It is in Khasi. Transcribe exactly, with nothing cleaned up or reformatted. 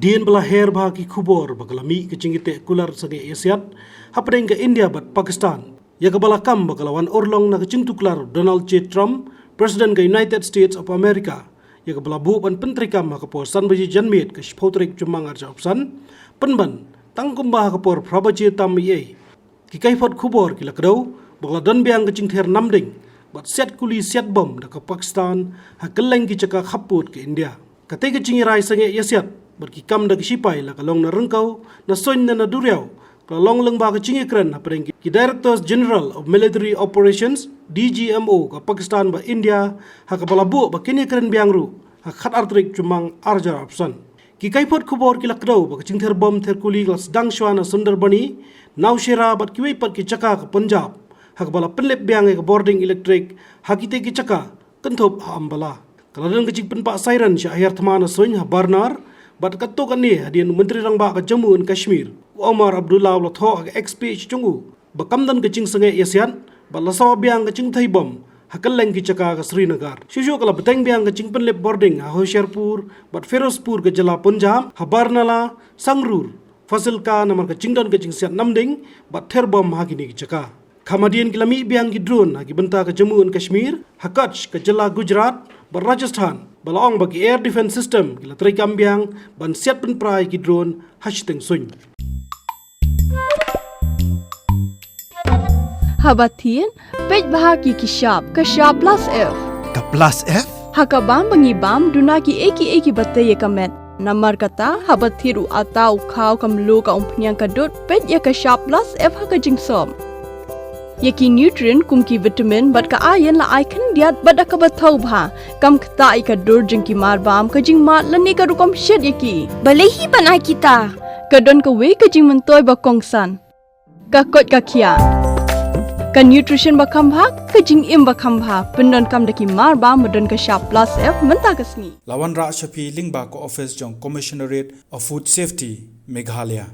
Hadien ba la her bha ki khubor ba ka la mih ka jingïateh kular sangeh ïasiat hapdeng ka India bad Pakistan, ïa kaba la kam ba ka la wan urlong na ka jingtuklar Donald J Trump, President ka United States of America, ïa kaba la buh ban pyntreikam ha ka por san baje janmiet ka shiphew tarik Jymmang arhajar arphew san, pynban tang kumba ha ka por phra baje tam eiei. Ki kaiphod khubor ki la kdew ba ka la don biang ka jingther namding bad siat kuli siat bom da ka Pakistan ha kylleng ki jaka khappud ka India. Katei ka jingïarai sangeh ïasiat bad ki kam da ki shipai la ka long na ryngkew, na suiñ ne na duriaw, ka la long lyngba ka jingïakren hapdeng ki Directors General of Military Operations, D G M O, ka Pakistan bad India, ha kaba la buh ba kin ïakren biang ruh ha ka khatar tarik Jymmang arhajar arphew san. Ki kaiphod khubor ki la kdew ba ka jingther bom ther kuli ka la sdang shwa na Sundarbani, Nowshera bad kiwei pat ki jaka ka Punjab, ha kaba la pynlip biang ïa ka bording elektrik ha kitei ki jaka, kynthup ha Ambala. Ka la don ka jingpynpah siren sha hiar thma na suiñ ha Barnar, bad katto katne hadien u Myntri Rangbah ka Jammu and Kashmir, u Omar Abdullah, u la thoh ha ka X page jong u ba kam don ka jingsangeh ïasiat bad la sawa biang ka jingthei bom ha kylleng ki jaka ka Srinagar. Shuh shuh ka la bteng biang ka jingpynlip bording ha Hoshiarpur bad Firozpur ka jylla Punjab, ha Barnala, Sangrur, Fasilka namar ka jingdon ka jingsiat namding bad ther bom ha kine ki jaka. Kham hadien ki la mih biang ki drone ha ki bynta ka Jammu and Kashmir, ha Kutch ka jylla Gujarat bad Rajasthan, ba la ong ba ki air defense system ki la treikam biang ban siat pynpra ïa ki drone ha shiteng suiñ. Haba thied, peit bha ki ki shap, ka shap plus F. Ka plus F? Ha ka bam ba ngi bam, duna ki ei ki ei ki ba tei ïa ka met. Namar kata, haba thied u ata, u khaw, ka mluh, ka umphniang, ka dud, peit ïa ka shap plus F ha ka jingsop. Ïa ki nutrient kum ki vitamin bad ka iron la ai khyndiat bad da kaba thaw bha. Kam ktah ïa ka dur jong ki marbam, ka jingmad lane ka rukom shet ïa ki. Balei hi ban ai kita? Ka don kawei ka jingmyntoi ba kongsan. Ka koit ka khiah. Ka nutrition ba kham bha, ka jingim ba kham bha, pyndonkam da ki marbam ba don ka shap plus F mynta ka sngi. La wanrah sha phi lyngba ka office jong Commissionerate of Food Safety, Meghalaya.